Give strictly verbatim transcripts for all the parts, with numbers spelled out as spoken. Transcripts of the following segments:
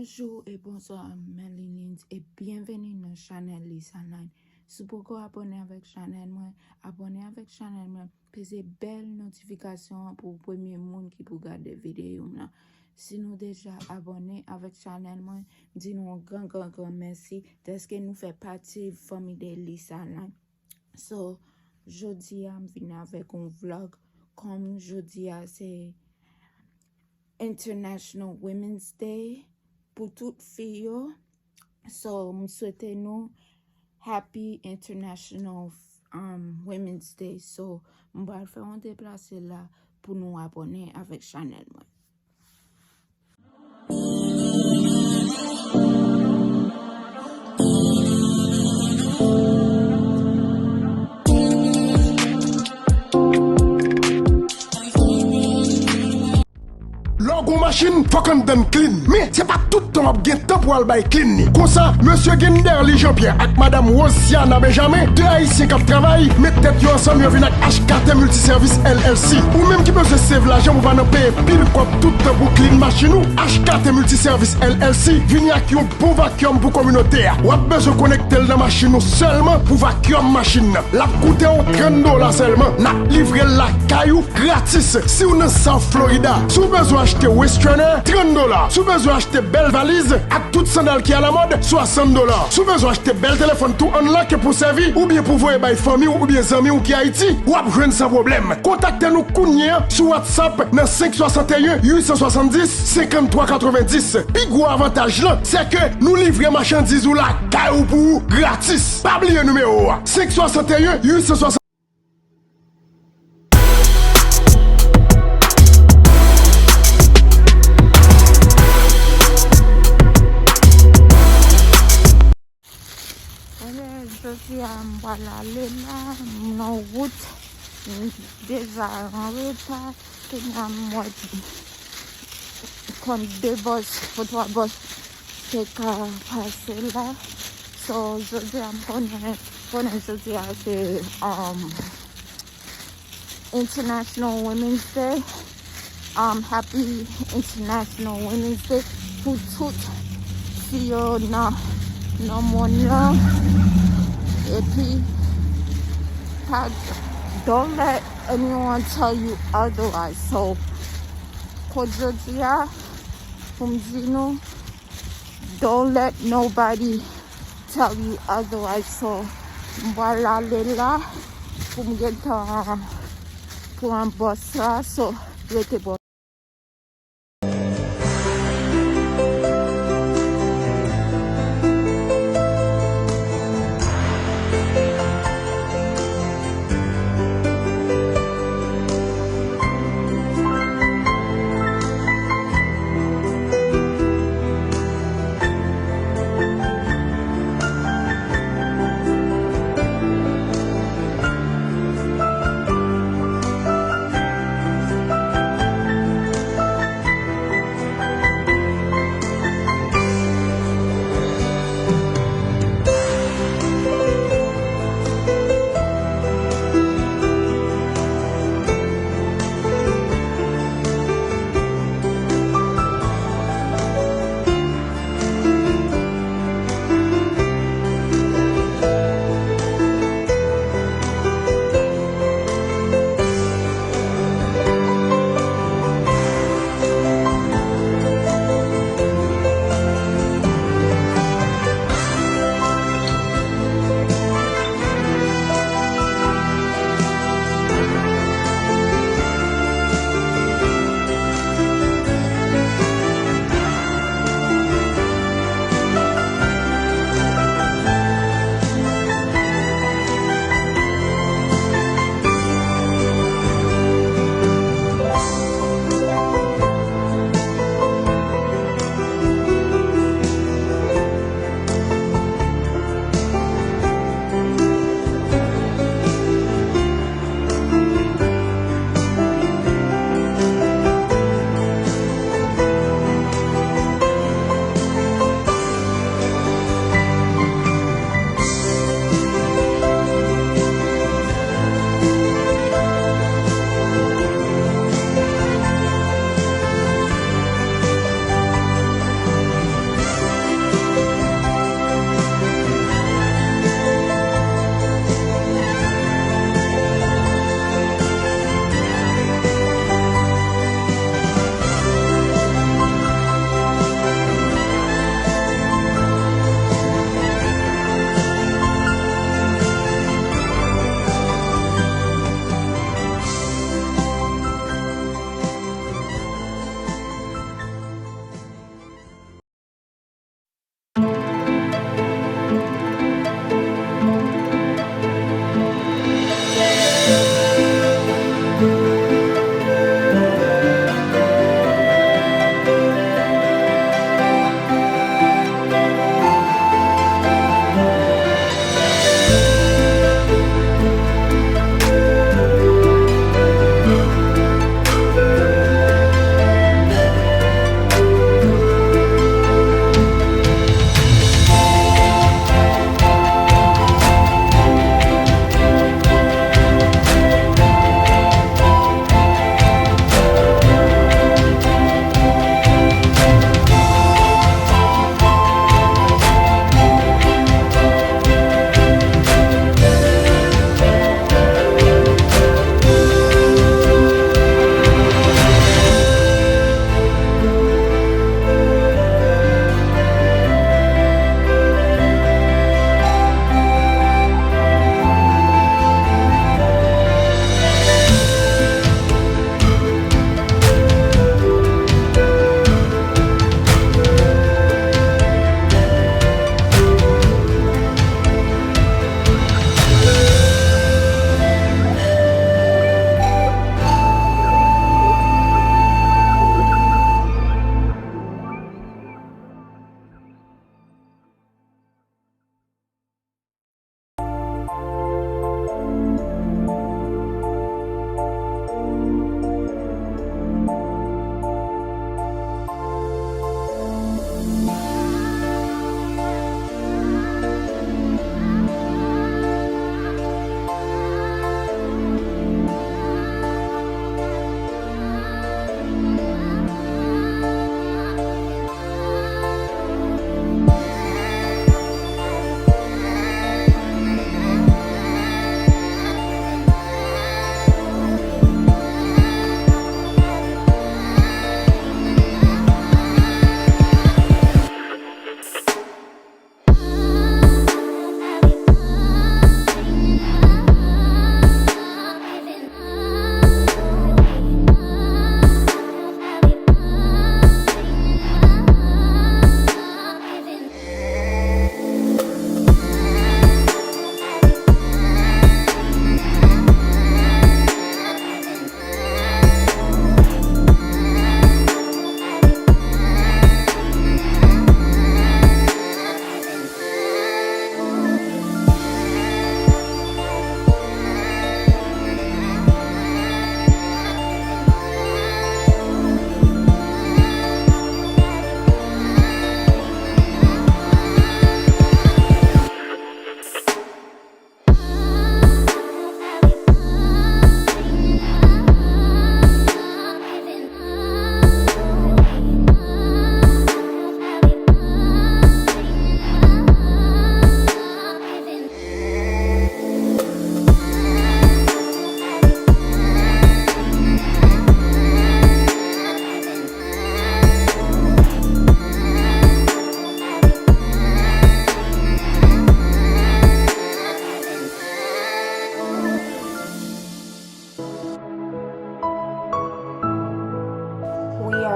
Bonjou e bonswa, Melly Lins, e byenveni nan chanèl Lisa Nine. Si w poko abòne avèk chanèl mwen, abòne avèk chanèl mwen, peze bèl notifikasyon an pou w premye moun ki pou gade videyo m nan. Si nou deja abòne avèk chanèl mwen, m di nou yon gran, gran, gran mèsi dèske nou fè pati fanmi de Lisa Nine. So, jodi a m vin avèk yon vlog. Kòm jodi a se International Women's Day pou tout fi yo. So, m swete nou Happy International, um, Women's Day. So, m pral fè yon deplase la pou nou abòne avèk chanèl mwen. Lè w gen yon machin, fòk anndan l clean. Men, se pa tout tan w ap gen tan pou w al bay clean li. Konsa, mesye Genderly Jean Pierre ak madanm Rosiana Benjamin, de Ayisyen k ap travay, met tèt yo ansanm, yo vin ak H K T Multiservice L L C. Ou menm ki bezwen save lajan pou w pa nan peye pil kòb tout tan pou clean machin ou, H K T Multiservice L L C vini ak yon bon vacuum pou kominote a. W ap bezwen konekte l nan machin ou sèlman pou vacuum machin nan. L ap koute w trant dola sèlman. N ap livre l lakay ou gratis. Si w nan South Florida, si w bezwen achte waist trainer, trant dola. Si w bezwen achte bèl valiz ak tout sandal ki alamòd, swasant dola. Si w bezwen achte bèl telefòn tou unlock pou sèvi oubyen pou voye bay fanmi w oubyen zanmi w ki Ayiti, w ap jwenn san pwoblèm. Kontakte nou kounye a sou WhatsApp nan senk swasanteyen uit san swasanndis senkanntwa katrevenndis. Pi gwo avantaj lan, se ke nou livre machandiz ou lakay ou pou ou gratis. Pa bliye nimewo a, senk swasanteyen uit san swasanndis. Ebyen, jodi a m pral ale la, m nan wout, m deja an reta, kounye a m wè konn de bòs, twa bòs te ka pase la. So, jodi a m konnen, konnen jodi a se, um, International Women's Day. Um, happy International Women's Day pou tout fi yo nan, nan mond lan. Epi, pa, don't let anyone tell you otherwise. So, kot jodi a, pou m di nou, don't let nobody tell you otherwise. So, m pral ale la pou m gentan pran bòs la. So, rete bò.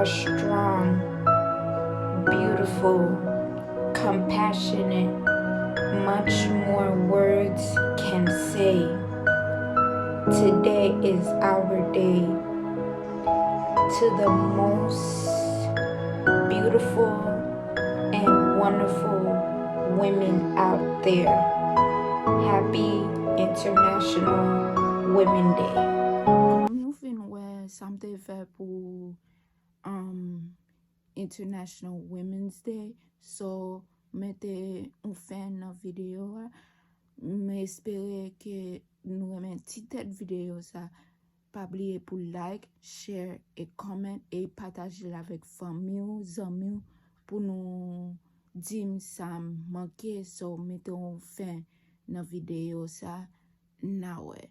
are strong, beautiful, compassionate, much more words can say. Today is our day. To the most beautiful and wonderful women out there, happy International Women Day. Kòm nou fin wè sa m te fè pou um, International Women's Day. So, mete yon fen nan videyo a. M espere ke nou renmen ti tèt videyo sa. Pa bliye pou like, share e comment e pataje l avèk fanmi w, zanmi w pou nou di m sa m manke. So, mete yon fen nan videyo sa. N a wè.